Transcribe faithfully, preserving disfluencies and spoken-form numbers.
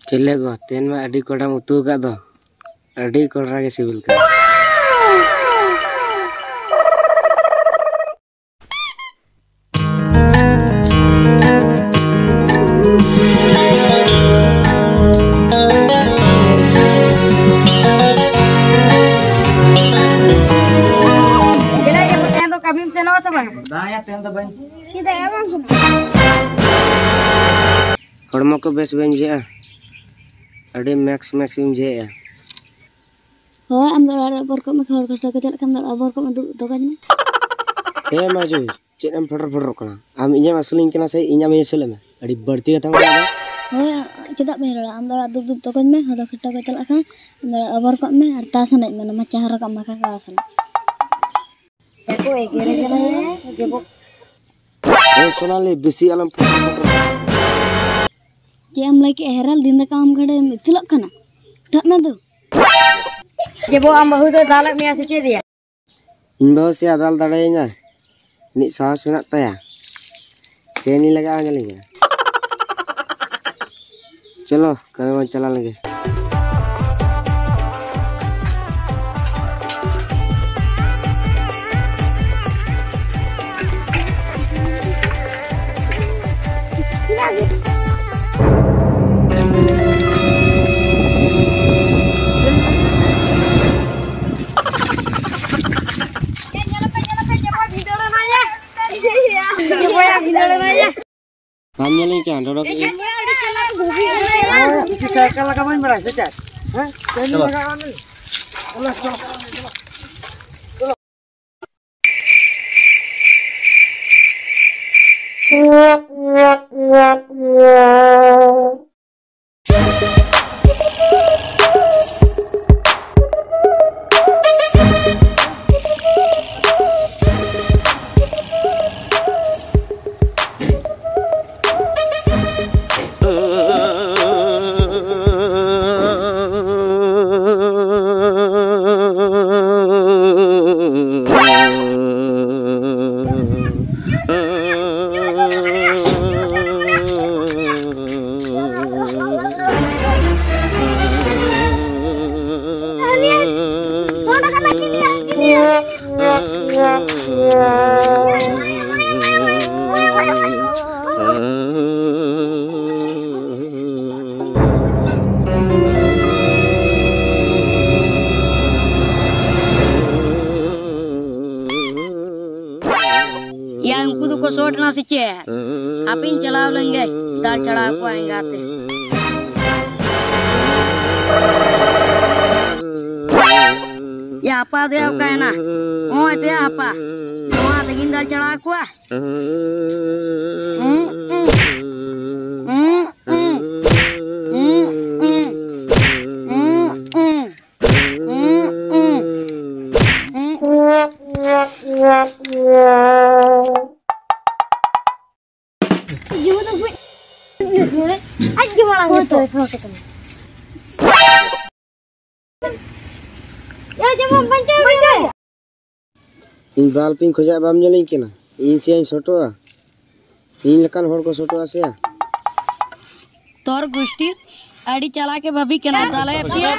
ᱪᱮᱞᱮ ᱜᱚ, ᱛᱮᱦᱮᱧ ᱢᱟ ᱟᱹᱰᱤ ᱠᱚᱰᱟᱢ ᱩᱛᱩ ᱟᱠᱟᱫ ᱫᱚ᱾ ᱟᱹᱰᱤ ᱠᱚᱰᱨᱟ ᱜᱮ ᱥᱤᱵᱤᱞ ᱠᱟᱱᱟ᱾ ᱪᱮᱫᱟᱜ ᱭᱟ, ᱛᱮᱦᱮᱧ ᱫᱚ ᱠᱟᱹᱢᱤᱢ ᱥᱮᱱᱚᱜᱼᱟ ᱥᱮ ᱵᱟᱝ? ᱵᱟᱝ ᱭᱟ, ᱛᱮᱦᱮᱧ ᱫᱚ ᱵᱟᱹᱧ᱾ ᱪᱮᱫᱟᱜ ᱭᱟ, ᱵᱟᱝ ᱥᱮᱱᱚᱜᱼᱟ? ᱦᱚᱲᱢᱚ ᱠᱚ ᱵᱮᱥ ᱵᱟᱹᱧ ᱵᱩᱡᱷᱟᱹᱜᱼᱟ᱾ ᱟᱹᱰᱤ ᱢᱮᱠᱥ ᱢᱮᱠᱥ ᱤᱧ ᱵᱩᱡᱷᱟᱹᱣᱮᱫᱼᱟ᱾ ᱦᱳᱭ, ᱟᱢ ᱫᱚ ᱚᱲᱟᱜ ᱨᱮ ᱚᱵᱚᱨ ᱠᱚᱜ ᱢᱮ, ᱦᱚᱲ ᱠᱚ ᱠᱚ ᱪᱟᱞᱟᱜ ᱠᱷᱟᱱ ᱫᱚ ᱚᱵᱚᱨ ᱠᱚᱜ ᱢᱮ, ᱫᱩᱲᱩᱵ ᱫᱚ ᱠᱟᱹᱧ ᱢᱮ᱾ ᱦᱮᱸ ᱢᱟ ᱡᱩ, ᱪᱮᱫ ᱮᱢ ᱯᱷᱚᱴᱚᱨ ᱯᱷᱚᱴᱚᱨᱚᱜ ᱠᱟᱱᱟ? ᱟᱢ ᱤᱧᱮᱢ ᱟᱹᱥᱩᱞᱤᱧ ᱠᱟᱱᱟ ᱥᱮ ᱤᱧ ᱟᱢᱤᱧ ᱟᱹᱥᱩᱞᱮᱫ ᱢᱮ? ᱟᱹᱰᱤ ᱵᱟᱹᱲᱛᱤ ᱠᱟᱛᱷᱟᱢ ᱨᱚᱲ ᱮᱫᱟ᱾ ᱦᱳᱭ, ᱪᱮᱫᱟᱜ ᱵᱟᱹᱧ ᱨᱚᱲᱟ? ᱟᱢ ᱫᱚ ᱚᱲᱟᱜ ᱫᱩᱲᱩᱵ ᱫᱩᱲᱩᱵ ᱛᱚᱜᱚᱧ ᱢᱮ, ᱦᱚᱲ ᱫᱚ ᱠᱷᱟᱴᱟᱣ ᱠᱚ ᱪᱟᱞᱟᱜ ᱠᱷᱟᱱ ᱟᱢ ᱫᱚ ᱚᱲᱟᱜ ᱚᱵᱚᱨ ᱠᱚᱜ ᱢᱮ ᱟᱨ ᱛᱟᱥ ᱮᱱᱮᱡ ᱢᱮ, ᱚᱱᱟ ᱢᱟ ᱪᱟᱦᱟ ᱨᱟᱠᱟᱵ ᱢᱟ ᱠᱟᱠᱟ ᱥᱟᱞᱟᱜ᱾ ᱮ ᱥᱳᱱᱟᱞᱤ, ᱵᱮᱥᱤ ᱟᱞᱚᱢ ᱯᱷᱚᱴᱚᱨ ᱯᱷᱚᱴᱚᱨ᱾ ᱪᱮᱫ ᱮᱢ ᱞᱟᱹᱭ ᱠᱮᱫᱼᱟ ᱦᱮᱨᱟᱞ? ᱫᱤᱱ ᱫᱟᱠᱟ ᱟᱢ ᱜᱷᱟᱹᱲᱤᱡ ᱮᱢ ᱤᱛᱤᱞᱚᱜ ᱠᱟᱱᱟ? ᱴᱷᱟᱜ ᱢᱮ ᱫᱩ᱾ ᱡᱮᱵᱚ, ᱟᱢ ᱵᱟᱹᱦᱩ ᱫᱚ ᱫᱟᱞᱮᱫ ᱢᱮᱭᱟ ᱥᱮ ᱪᱮᱫ ᱭᱟ? ᱤᱧ ᱵᱟᱹᱦᱩ ᱥᱮ ᱟᱫᱟᱞ ᱫᱟᱲᱮᱭᱟᱹᱧᱟ? ᱩᱱᱤ ᱥᱟᱦᱚᱥ ᱢᱮᱱᱟᱜ ᱛᱟᱭᱟ? ᱪᱮᱱ ᱤᱧ ᱞᱟᱜᱟᱜᱼᱟ ᱧᱮᱞᱤᱧᱟ᱾ ᱪᱚᱞᱚ, ᱠᱟᱹᱢᱤ ᱵᱚᱱ ᱪᱟᱞᱟᱣ ᱞᱮᱱᱜᱮ᱾ ᱵᱟᱢ ᱧᱮᱞᱤᱧ ᱠᱟᱱᱟ, ᱰᱚᱰᱚ ᱠᱮᱫ ᱤᱧ᱾ ᱵᱤᱥᱤ ᱥᱟᱭᱠᱮᱞ ᱞᱟᱜᱟ ᱵᱟᱹᱧ ᱵᱟᱲᱟᱭᱟ ᱥᱮ ᱪᱮᱫ? ᱦᱮᱸ? ᱪᱮᱫ ᱞᱟᱜᱟᱣᱟ ᱱᱩᱭ? ᱭᱟ, ᱩᱱᱠᱩ ᱫᱚᱠᱚ ᱥᱚᱴ ᱮᱱᱟ ᱥᱮ ᱪᱮᱫ? ᱦᱟᱯᱮᱧ ᱪᱟᱞᱟᱣ ᱞᱮᱱ ᱜᱮ, ᱫᱟᱞ ᱪᱷᱟᱲᱟᱣ ᱠᱚᱣᱟ ᱮᱸᱜᱟᱛᱮ᱾ ᱭᱟ, ᱦᱟᱯᱟ ᱫᱚᱭᱟ ᱚᱠᱟᱭᱮᱱᱟ? ᱱᱚᱜᱼᱚᱭ ᱛᱚᱭᱟ ᱦᱟᱯᱟ, ᱱᱚᱣᱟ ᱛᱮᱜᱤᱧ ᱫᱟᱞ ᱪᱷᱟᱲᱟᱣ ᱠᱚᱣᱟ᱾ ᱡᱤᱣᱤ ᱫᱚ ᱜᱚᱡ ᱟᱡ ᱜᱮ ᱢᱟᱲᱟᱝ ᱦᱳᱭ ᱛᱚ᱾ ᱜᱮᱛᱚ᱾ ᱭᱟ, ᱡᱮᱢᱚᱱ ᱵᱟᱧᱪᱟᱣ ᱜᱮ᱾ ᱤᱧ ᱵᱟᱞᱯᱤᱧ ᱠᱷᱚᱡᱟᱜ ᱵᱟᱢ ᱧᱮᱞᱤᱧ ᱠᱟᱱᱟ? ᱤᱧ ᱥᱮᱭᱟᱧ ᱥᱚᱴᱚᱜᱼᱟ? ᱤᱧ ᱞᱮᱠᱟᱱ ᱦᱚᱲ ᱠᱚ ᱥᱚᱴᱚᱜᱼᱟ ᱥᱮᱭᱟ? ᱛᱚᱨ ᱜᱩᱥᱴᱤ ᱟᱹᱰᱤ ᱪᱟᱞᱟᱠ ᱮ ᱵᱷᱟᱵᱤ ᱠᱟᱱᱟ, ᱫᱟᱞᱮ ᱯᱮᱭᱟ᱾